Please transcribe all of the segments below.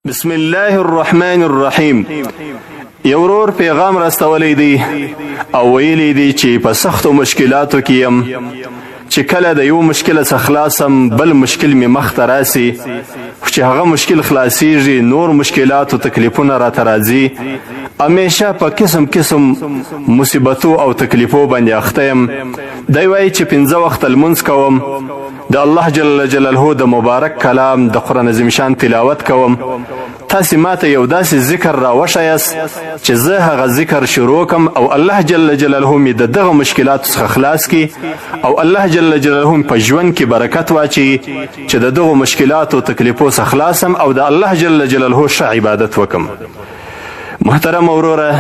بسم الله الرحمن الرحیم. یو ورور پیغام راستولی دی او ویلی دی چې په سختو مشکلاتو کې یم، چې کله د یو مشکل څخه خلاصم بل مشکل مې مخ ته راسي، خو چې هغه مشکل خلاصیږي نور مشکلات او تکلیفونه راته راځي. همیشه په قسم قسم مصیبتو او تکلیفو باندې اخته یم. دی وایي چې 5 وخته لمونځ کوم، د الله جل جلاله د مبارک کلام د قرآن عظیم شان تلاوت کوم. تاسې ماته یو داسې ذکر راوښیاست چې زه هغه ذکر شروع کم او الله جل جلاله مې د دغه مشکلاتو څخه خلاص کړي او الله جل جلاله مې په ژوند کې برکت واچوي چې د دغو مشکلاتو تکلیفو څخه خلاص سم او د الله جل جلاله ښه عبادت وکم. محترم وروره،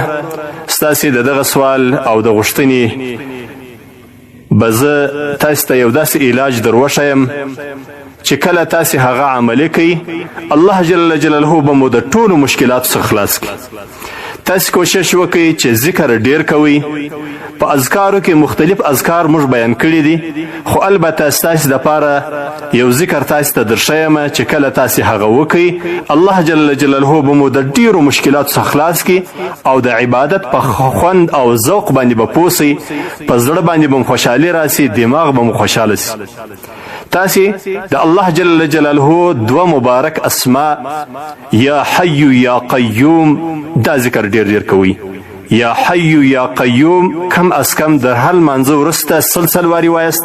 ستاسې د دغه سوال او د غوښتنې به زه تاسې ته یو داسې علاج در وښیم چې کله تاسې هغه عملي کړئ الله جل جلاله به مو د ټولو مشکلاتو څخه خلاص کړي. تاسې کوشش وکړئ چې ذکر ډیر کوئ. په اذکارو کې مختلف اذکار موږ بیان کړي دي، خو البته ستاسې دپاره یو ذکر تاسې ته درښیم چې کله تاسې هغه وکړئ الله جل جلاله به مو د ډیرو مشکلاتو څخه خلاص کړي او د عبادت په خوند او ذوق باندې به پوه سئ، په زړه باندې به مو خوشحالي راسي، دماغ به مو خوشحاله سي. تاسې د الله جل جلاله دوه مبارک اسماء یا حی یا قیوم دا ذکر ډیر ډیر کوئ. یا حی یا قیوم کم از کم در هر لمانځه وروسته سل سل واري وایاست،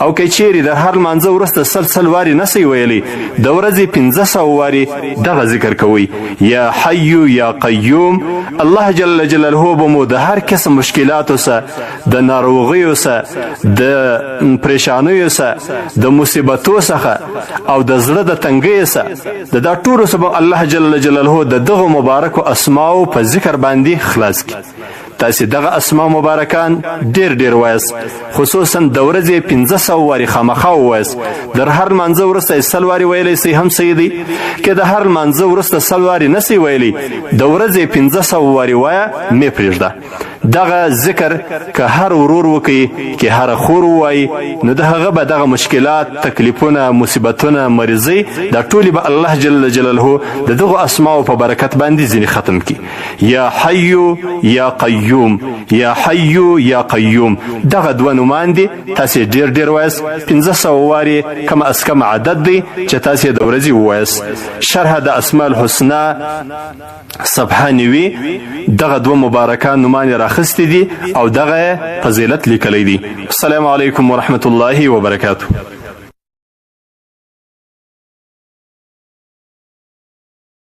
او که چیرې در هر لمانځه وروسته سل سل واري نه سئ ویلی د ورځې 500 واري دغه ذکر کوئ. یا حی یا قیوم الله جل جلاله به مو د هر قسم مشکلاتو څخه، د ناروغیو څخه، د پریشانیو څخه، د مصیبتو څخه او د زړه د تنګۍ څخه، د دا ټولو څخه به الله جل جلاله د دغو مبارکو اسماو په ذکر باندې خلاص کړي. تاسې دغه اسما مبارکان ډیر ډیر وایاست، خصوصا د ورځې 500 واري خامخا ووایاست. در هر لمانځه وروسته یې 100 واري ویلی سئ هم صحیح دی، که د هر لمانځه وروسته 100 واري نه سئ ویلی د ورځې 500 واري وایه مې پرېږده. دغه ذکر که هر ورور وکړي، که هر خور ووایي، نو د هغه به دغه مشکلات، تکلیفونه، مصیبتونه، مریضۍ دا ټولې به الله جل جلاله د دغو اسماو په برکت باندې ځینې ختم کړي. یا حی یا قیوم، یا حی یا قیوم، دغه دوه نومان دي تاسې ډیر ډیر وایاست. 500 وارې کم از کم عدد دی چې تاسې د ورځې ووایاست. شرح د اسماء الحسنا صفحه 90 دغه دوه مبارکان نومان یې راخیستي دي او دغه فضیلت لیکلی دی. السلام علیکم ورحمت الله وبرکاته.